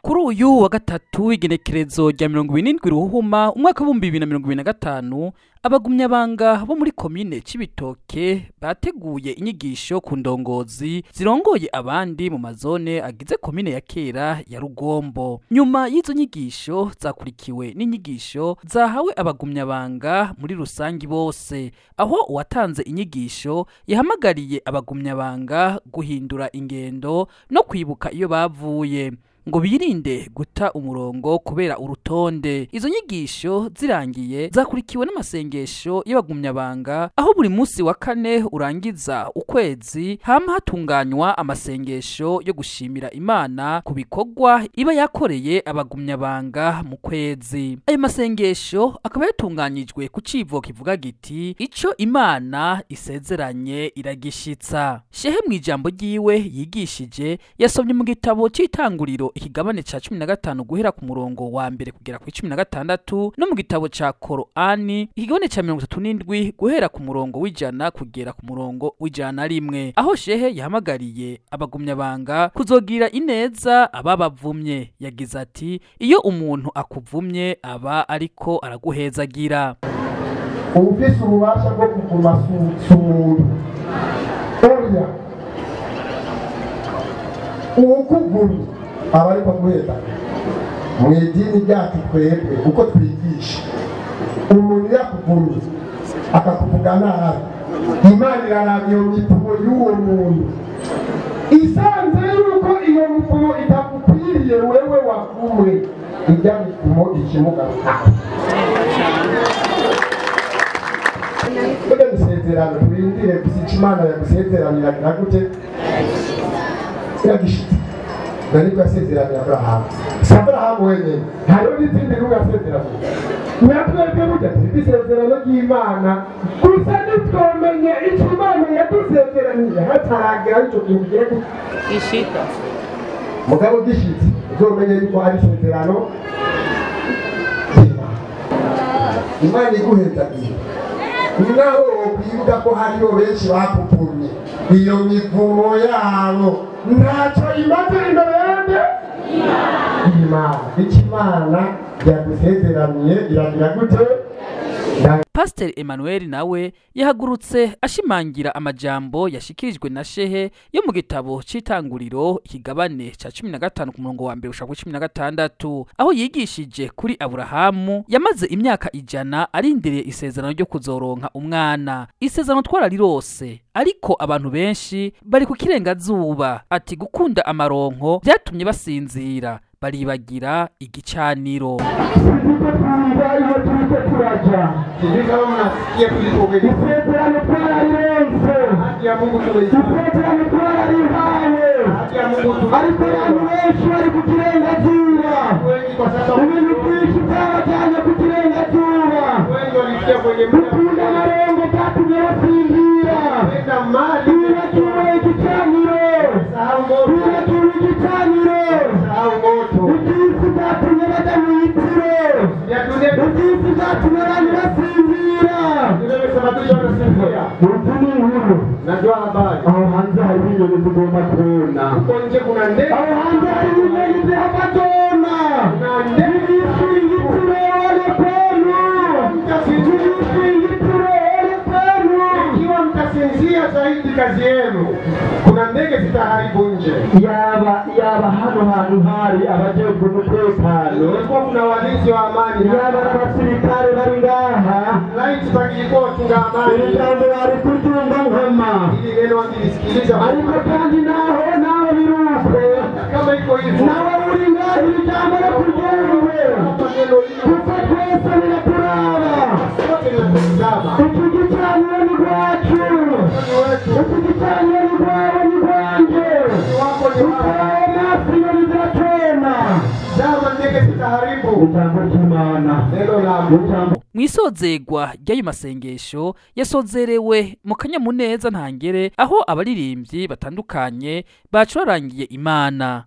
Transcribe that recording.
Kuri uyu wa gatatu, igenekerezo rya 27 Ruhuhuma umwaka w'2025, abagumyabanga bo muri komine Cibitoke bateguye inyigisho ku ndongozi zirongoye abandi mu mazone agize komine ya kera ya Rugombo. Nyuma y'izo nyigisho zakurikiwe n'inyigisho zahawe abagumyabanga muri rusangi bose, aho uwatanze inyigisho yahamagariye abagumyabanga guhindura ingendo no kwibuka iyo bavuye, ngo birinde guta umurongo kubera urutonde. Izo nyigisho zirangiye zakurikiwe n'amasengesho y'abagumyabanga, aho buri munsi wa kane urangiza ukwezi hama hatunganywa amasengesho yo gushimira Imana ku bikorwa iba yakoreye abagumyabanga mu kwezi. Ayo masengesho akaba yatunganyijwe ku civo kivuga giti: "Ico Imana isezeranye iragishitsa." Shehe mu ijambo ryiwe yigishije yasomye mu gitabo c'Itanguriro ikigabane ca 15 guhera ku murongo wa mbere kugera ku 16, no mu gitabo ca Korani ikigabane ca 37 guhera ku murongo w'100 kugera ku murongo w'101, aho shehe yahamagariye abagumyabanga kuzogira ineza ababavumye. Yagize ati: "Iyo umuntu akuvumye aba ariko araguhezagira." Ubufise ububasha bwo kuguma si umuntu, oya, uwukuvumye aba ariko aguheza. Mu idini ryacu twebwe uko twigisha, umuntu yakuvumye akakuvuga nabi, Imana iraraba iyo mivumo y'uwo muntu, isanze yuko iyo mivumo itagukwiriye wewe wavumwe, ijya mivumo ikimugaruka. Burya isezerano turindire gusa ico Imana yagusezeranira gute iragishitse. Nariko yasezeranira Aburahamu, si Aburahamu wenyene, hariho n'izindi ntumwa yasezeraniye. Natwebwe burya dufite isezerano ry'Imana, gusa ntitwomenye ico Imana yadusezeraniye hataragera ico kintu kigira gute ishika. Mugabo gishitse uzomenye yuko ari isezerano ry'Imana. Imana iguhezagiye naho wokwibuka ko hariho benshi bakuvumye, iyo mivumo yabo ntacyo imaze imbere yande Imana. Icyo Imana yagusezeraniye iragira gute? Pasiteri Emmanuel nawe yahagurutse ashimangira amajambo yashikirijwe na shehe yo mu gitabo c'Itanguriro ikigabane ca 15 ku murongo wa mbere gushika kuri 16, aho yigishije kuri Aburahamu yamaze imyaka 100 arindiriye isezerano ryo kuzoronka umwana. Isezerano twararirose, ariko abantu benshi bari ku kirengazuba. Ati: "Gukunda amaronko byatumye basinzira, baribagira igicaniro." Turiko twumva iyo turiko turaja. Sijui kama mnasikia tulipokwenda. Isezerano twararirose. Haki ya Mungu tumeipata. Isezerano twararihawe. Haki ya Mungu tumeipata. Ariko abantu benshi bari ku kirengazuba. Wengi kwa sasa Ibintu byinshi byabajyanye ku kirengazuba. wengi walifikia kwenye muda Gukunda amarongo byatumye basinzira, kwenda mali bibagiwe igicaniro. sahau moto, Bibagiwe igicaniro. sahau moto Iby'isi byatumye bajya mu itiro. ya dunia. Iby'isi byatumye abantu basinzira. Dunia imesababisha wanasinzia. Izi ni inkuru. Najua habari. Aho hanze hariho inyoni zigomba kona. Huko nje kuna ndege, Aho hanze hariho inyoni zihava zona. kuna ndege. Igitiro ole kwenu. Igitiro ole kwenu. Ikiwa mtasinzia zaidi kazi yenu, kuna ndege zitaharibu nje. Yaba hano hantu hari abajejwe umutekano, Kulikuwa kuna walinzi wa amani, yaba n'abasirikare bari ngaha, laiti pangilikuwa wachunga iri amani, jambo bari kuryumva nkama. ili neno wangilisikiliza. Ariko kandi naho biruko, Kama iko hivyo, nawe uri ngaha iri jambo rikuryumve, hapa neno hili kuko twese biraturaba. sote linatutazama. Iki gicaniro ni rwacu. Ni wetu, Iki gicaniro ni rwawe, ni rwanjye. ni wako, ni wangu. Utaye maso inyoni ziratona. Zama ndege zitaharibu. Ijambo ry'Imana. Neno la Mungu. Ijambo Mwisozegwa ry'ayo masengesho yasozerewe mu kanyamuneza ntangere, aho abaririmbyi batandukanye bacurarangiye Imana.